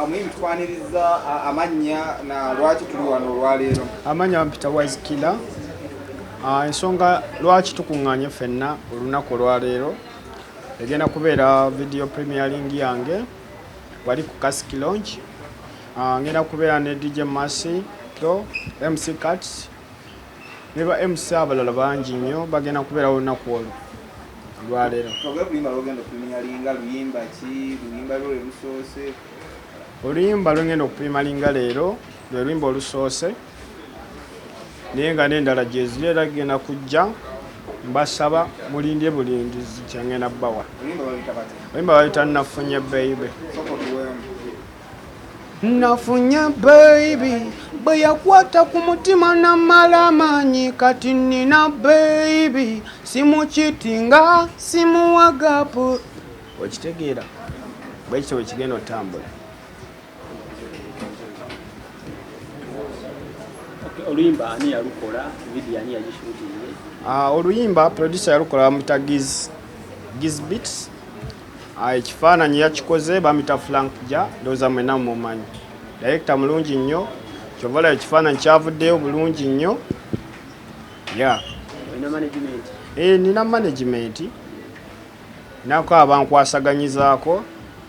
Omuyimbi, tukwaniriza. Amannya na lwaki tuli wano olwaleero? Amannya bampita Wise Killer. Ensonga lwaki tukuŋŋaanye ffenna olunaku olwaleero, egenda kubeera video premiering yange wali ku Kasiki Lounge. Ngenda kubeera ne DJ Masi Pro, MC Cats ne ba MC abalala bangi nnyo bagenda kubeerawo olunaku olwo olwaleero. Twogere ku luyimba lwogenda opremieringa. Luyimba ki? Luyimba lwo lwe lusoose? Oluyimba lwengenda okupremieringa leero lwe luyimba olusoose, naye nga n'endala gyeziri era genda kujja. Mbasaba mulindye bulindizi, kyengenda bbawa. Oluyimba baluyita batya? Oluyimba baluyita "Nafunye Baby". Sooka otuweemu. Nafunye baby, bwe yakwata ku mutima namala amaanyi. Kati nina baby, simukitinga, simuwagapu. Okitegeera? Bwekityo bwe kigenda otambula. Okay, oluyimba ani yalukola? Video ani yagishootinze? Oluyimba producer yalukola bamuyita Giz Beats. Ekifaananyi yakikoze bamuyita Frank Ja, ndowooza mwenna mumumanyi. Director mulungi nnyo, kyova olaba ekifaananyi kyavuddeyo bulungi nnyo ya. Olina management? Nina management, nako abankwasaganyizaako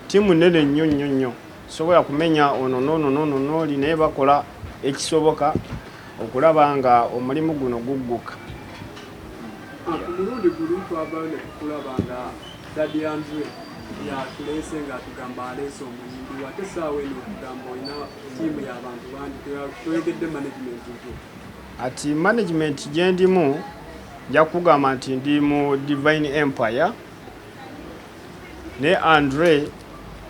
ttiimu nnene nnyo nnyo nnyo. Sobola kumenya ono noono noono nooli, naye bakola ekisoboka okulaba nga omulimu guno gugguka. Ku mulundi guli twavayo ne tukulaba nga Daddy Andre yatuleese ng'atugamba aleese omuyimbi we, ate essaawa eno okugamba olina ttiimu y'abantu bangi. Toyogedde management gyo. Ati management gye ndimu, nja kugamba nti ndi mu Divine Empire ne Andre,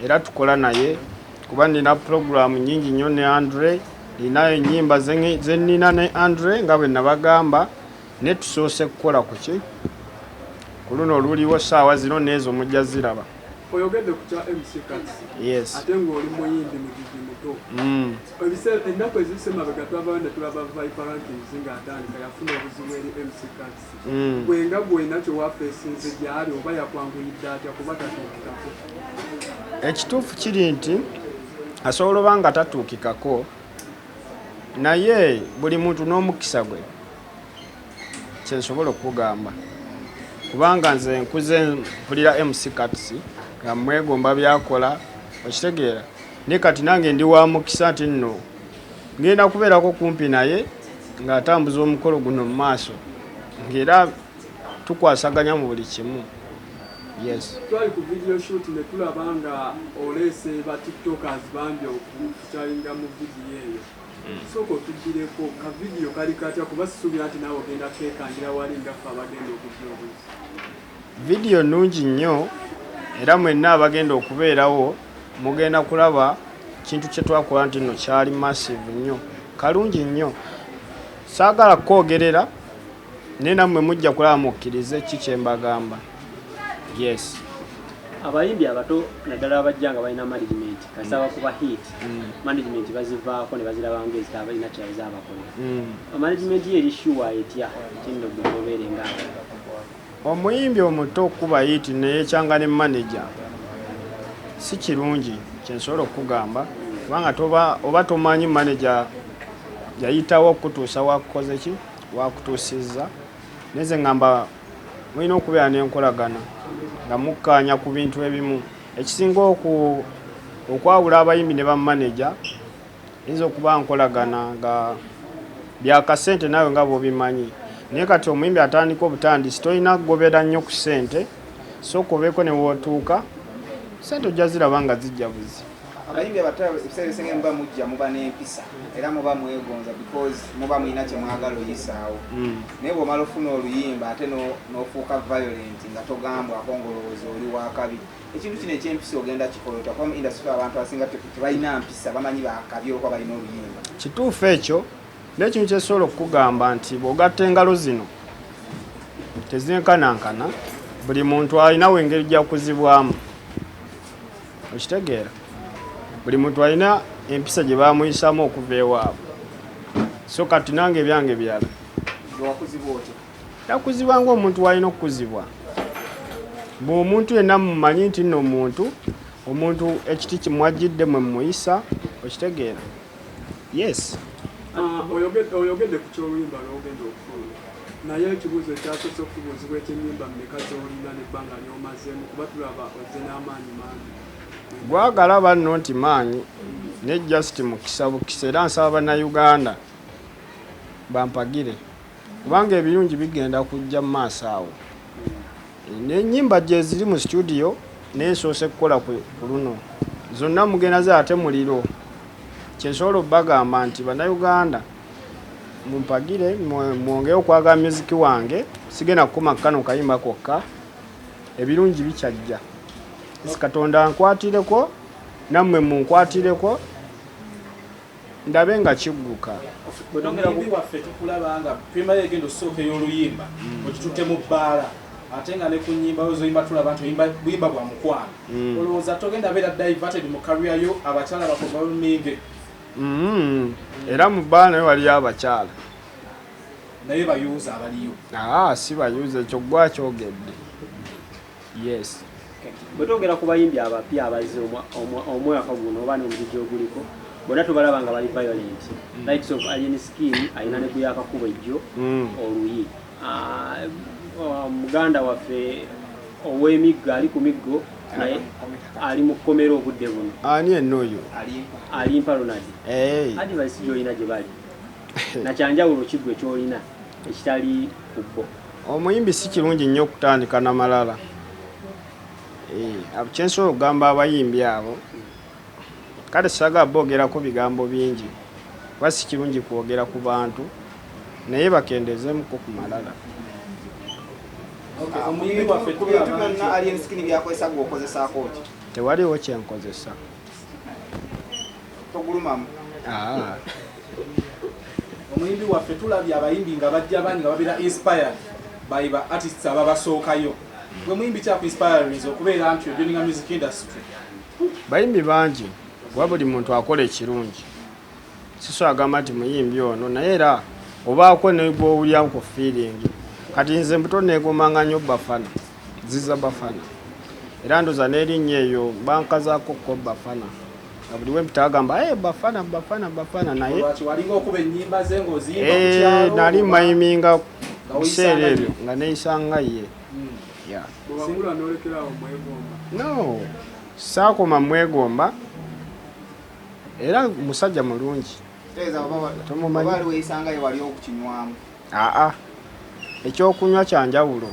era tukola naye kuba nina puroguramu nyingi nnyo ne Andre. Nina ennyimba ze nnina ne Andre nga bwe nabagamba, ne tusoose kukola ku ki ku luno oluliwo saawa zino, n'ezo mujja ziraba. Oyogedde ku kya MC Kats. Yes. Ate ng'oli muyimbi mugigi muto. Ebiseera ennaku eziyise mabega twavayo ne tulaba Viper Rankings ng'atandika yafuna obuzibu eri MC Kats. Gwe nga gwolina kyewafeesinze gyali oba yakwanguyidde atya, kuba tatuukikako? Ekituufu kiri nti asobola oba nga tatuukikako, naye buli muntu n'omukisa gwe, kyensobola okugamba, kubanga nze nkuze mpulira MC Kats nga mwegomba byakola, okitegeera? Naye kati nange ndi wa mukisa nti nno ngenda kubeerako kumpi naye ng'atambuza omukolo guno mu maaso, ng'era tukwasaganya mu buli kimu, yes. Twali ku video shoot ne tulaba nga oleese ba TikTokers bangi okukyalinga mu vidiyo eyo. Sooka otugireko ka vidiyo kali katya, kuba sisuubira nti naawe ogenda keekangira wali nga ffe abagenda okujja obuzi. Vidiyo nnungi nnyo, era mwenna abagenda okubeerawo mugenda kulaba kintu kye twakola nti nno kyali massive nnyo, kalungi nnyo. Saagala kukwogerera, naye nammwe mujja kulaba mukkirize ki kye mbagamba, yes. Abayimbi abato, naddala abajja nga balina management, kasita bakuba hit, management bazivaako ne baziraba nga ezitabalina kyaezaabakolera. Management ye eri sure etya kinno gwe obeere nga Omuyimbi omuto okukuba hit neyekyanga ne manager si kirungi, kyensobola okukugamba, kubanga toba oba tomanyi manager yayitawo okukutuusa wakukoze ki, wakutuusizza. Neze ngamba mulina okubeera n'enkolagana nga mukkaanya ku bintu ebimu. Ekisinga okwawula abayimbi ne bamaneja eyinza okuba nkolagana nga byakasente, naawe nga bw'obimanyi. Naye kati omuyimbi atandika obutandisi tolina kugobera nnyo ku ssente. Sooka obeeko ne wootuuka, ssente ojja ziraba nga zijja buzi. Abayimbi abato ebiseera ebisinga muba mujja muba n'empisa era muba mwegonza because muba mulina kye mwagala oyisaawo. Naye bw'omala ofuna oluyimba ate n'ofuuka violent nga togambwako, ng'olowooza oli wakabi. Ekintu kino ekyempisa ogenda kikola otya? Kuba mu industry abantu abasinga tebalina mpisa, bamanyi bakabi olwokuba balina oluyimba. Kituufu ekyo, n'ekintu kyesobola okukugamba nti bw'ogatta engalo zino tezenkanankana, buli muntu alinawo engeri gyakuzibwamu, okitegeera? Buli muntu alina empisa gye bamuyisaamu okuva ewaabwe. So kati nange ebyange birala. Wakuzibwa otya? Yakuzibwa ngaomuntu walina okukuzibwa. Bw'omuntu yenna mumanyi nti nno omuntu Omuntu ekiti kimwajjidde mwe muyisa, okitegeera? Yes. Ah, oyogedde ku kyoluyimba lwogenda okufulumya, naye ekibuuzo ekyasoose okubuuzibwa ekyennyimba mmeka z'olina n'ebbanga ly'omazeemu, kuba tulaba ozze n'amaanyi mangi. Gwagalaba nno nti maanyi ne just mukisa bukisa, era nsaba Bannayuganda bampagire kubanga ebirungi bigenda kujja mu maaso awo. N'ennyimba gye ziri mu studio, naye nsoose kukola ku luno, zonna mugenda ze ate muliro. Kyensobola obbagamba nti Bannayuganda mumpagire, mwongere okwagala music wange. Sigenda kukoma kano kayimba kokka, ebirungi bikyajja. Si Katonda ankwatireko, nammwe munkwatireko, ndabe nga kigguka. Omuyimbi waffe, tukulaba nga primary egenda osooka ey'oluyimba okitutte mu bbaala, ate nga ne ku nnyimba yo zoyimba tulaba nti oyimba buyimba bwa mukwano. Olowooza togenda beera diverted mu career yo, abakyala bakuvaluminge? Era mu bbaala naye waliyo abakyala. Naye bayuuza abaliyo. Aa, si bayuza, ekyo gwakyogedde, yes. Bwe twogera ku bayimbi abapya abazze omwaka guno oba n'omuziki oguliko, bonna tubalaba nga bali violent, likes of Alien Skin alina ne guyakakuba ejjo oluyi. Ah, muganda waffe ow'emiggo ali ku miggo, naye ali mu kkomera obudde buno. Ani enno oyo? Alimpa Ronald. Hey. Advice gy'olina gye bali nakyanjawulo kiggwe ky'olina ekitali ku bo? Omuyimbi si kirungi nnyo okutandika namalala. Eh, kyensobola okugamba abayimbi abo, kale saagala boogerako bigambo bingi kuba si kirungi kwogera ku bantu, naye bakendezeemuko ku malala. Okay, omuyimbi waffe, Ku bintu tulaba byonna nti Alien Skin byakozesa, gwe okozesaako ki? Tewaliwo kyenkozesa. Togulumamu? Ah. Omuyimbi waffe, tulabye abayimbi nga bajja bangi nga babeera inspired by ba artists ababasookayo. Gwe muyimbi kyaku inspiringa okubeera nti ojoininga music industry? Bayimbi bangi, kuba buli muntu akola ekirungi. Siso agamba nti muyimbi ono, naye era obaako negwowulyamu ku feeling. Kati nze mbuto negombanga nnyo Bafana, Ziza Bafana, era ndoza n'erinnya eyo bankazaako ko Bafana, nga buli wempita agamba, "Hey, Bafana, Bafana, Bafana," naye Lwaki walinga okuba ennyimba ze ng'oziyimba ku kyalo? Nali mayiminga Nga biseera oyisanga ebyo ye. nga neeyisanga ye. Yeah. Bwewakula n'olekerawo mwegomba? No, saakoma mwegomba, era musajja mulungi. Tegeeza Tomumanyi? oba ali weeyisanga ye wali okukinywamu? Aa, ekyokunywa kyanjawulo.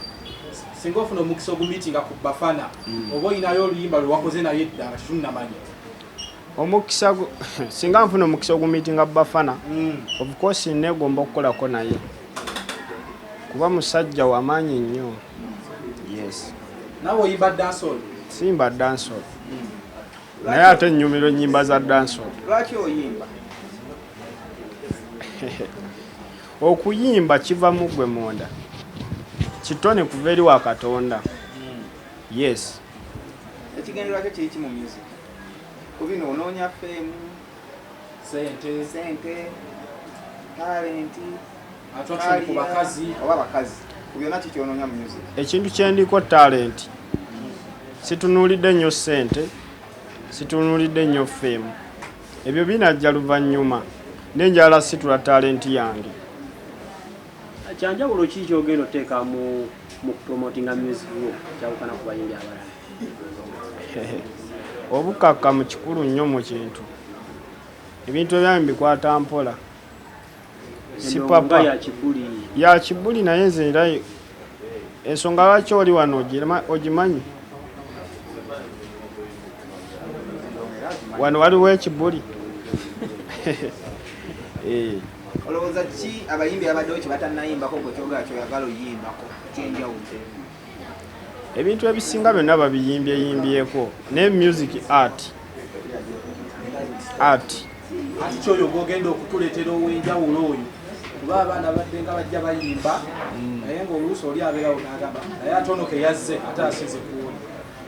Singa ofuna omukisa ogumiitinga ku Bafana, oba olinayo oluyimba lwe wakoze naye edda nga tetunnamanya? Omukisa singa nfuna omukisa ogumiitinga Bafana, of course negomba okukolako naye kuba musajja wamaanyi nnyo, yes. Naawe oyimba dancehall? Simba dancehall, naye ate ennyumiro ennyimba za dancehall. Lwaki oyimba? Okuyimba kiva mu ggwe munda, kitone kuva eri wa Katonda, yes. Ekigendererwa kyo kiri ki mu music? Ku bino onoonya fame? Sente? Sente, talent? Attraction ku bakazi? Oba bakazi? Ku byonna kikyonoonya mu music? Ekintu kyendiko talent. Situnuulidde nnyo ssente, situnuulidde nnyo fame, ebyo binajja luvannyuma, nenjala situla talent yange. Kyanjawulo ki kyogenda oteeka mu kupromotinga music wo kyawukana ku bayimbi abalala? Obukakkamu kikulu nnyo mu kintu. Ebintu ebyange bikwata mpola. Endongo nga Sipapa. ya kibuli. Ya kibuli, naye nze era ensonga lwaki oli wano ogimanyi. Wano waliwo ekibuli. Eh, Olowooza ki abayimbi abaddewo kye batannayimbako, gwe kyogala kyoyagala oyimbako kyenjawulo? Ebintu ebisinga byonna babiyimbye-yimbyeko, naye music art art. Ati kyoyo gwogenda okutuleetera ow'enjawulo oyo, kuba abaana badde nga bajja bayimba, naye ng'oluusi oli abeerawo n'agamba, naye ate ono ke yazze ate asinze kuwuli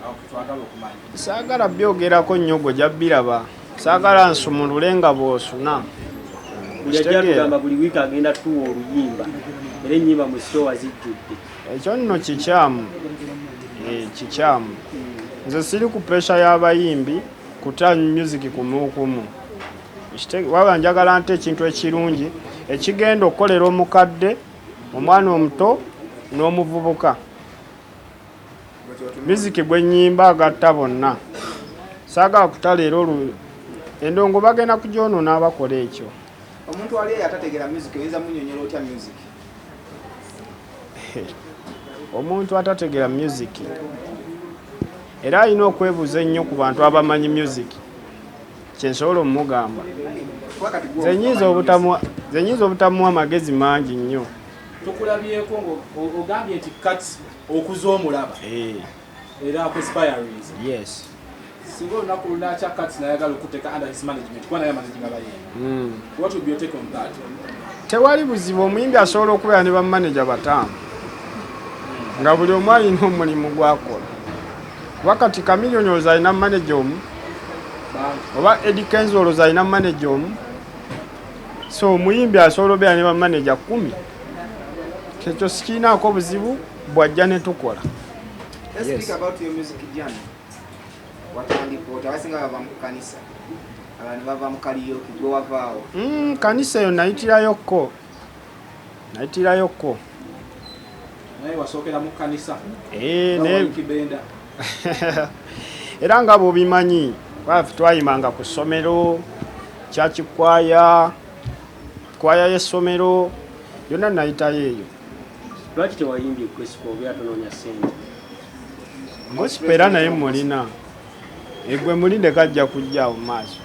awo twagala okumanya. Saagala byogerako nnyo, gwe jabbiraba. Saagala nsumulule nga bw'osuna. Buli ajja Kitegeera. tugamba buli wiiki agenda tuwa oluyimba, era ennyimba mu sitowa zijjudde. Ekyo nno kikyamu. Eh, kikyamu. Nze siri ku pressure y'abayimbi kuta music kumukumu. Waba njagala nte ekintu ekirungi ekigenda okukolera omukadde, omwana omuto n'omuvubuka. Music gwe nnyimba agatta bonna. Saagala kuta leero endongo bagenda kugyonoona abakola ekyo. Omuntu ali eyo atategeera music oyinza munnyonnyola otya music? Omuntu atategeera music era alina okwebuuza ennyo ku bantu abamanyi music. Kye nsobola omugamba. Kuba kati gwe Nze nnyinza obutamuwa amagezi mangi nnyo. Tukulabyeko ng'ogambye nti Kats okuza omulaba. Era akuinspirinze. Yes. Singa olunaku lunakya Kats nayagala okuteeka under his management, kuba naye managing abayimbi. What would be your take on that? Tewali buzibu, omuyimbi asobola okubeera ne bamaneja 5 nga buli omu alina omulimu gw'akola. Kuba kati Chameleone olowooza alina manager omu, oba Eddy Kenzo olowooza alina manager omu. So omuyimbi asobola obeera ne bamaneja 10. Ekyo sikirinaako buzibu, bw'ajja ne tukola. Let's speak about your music journey. Watandika otya? Abasinga bava mu kkanisa, abalala ne bava mu karaoke, gwe wavaawo? Kanisa eyo nayitirayokko. Nayitirayokko. Naye wasookera mu kkanisa. Nga wali Kibenda. Era nga bw'obimanyi, ffe twayimanga ku ssomero, church choir, kwaya y'essomero, yonna nayitayo eyo. Lwaki tewayimbye gospel obeera tonoonya ssente? Gospel era naye mulina. Egwe mulinde kajja kujja awo mu maaso.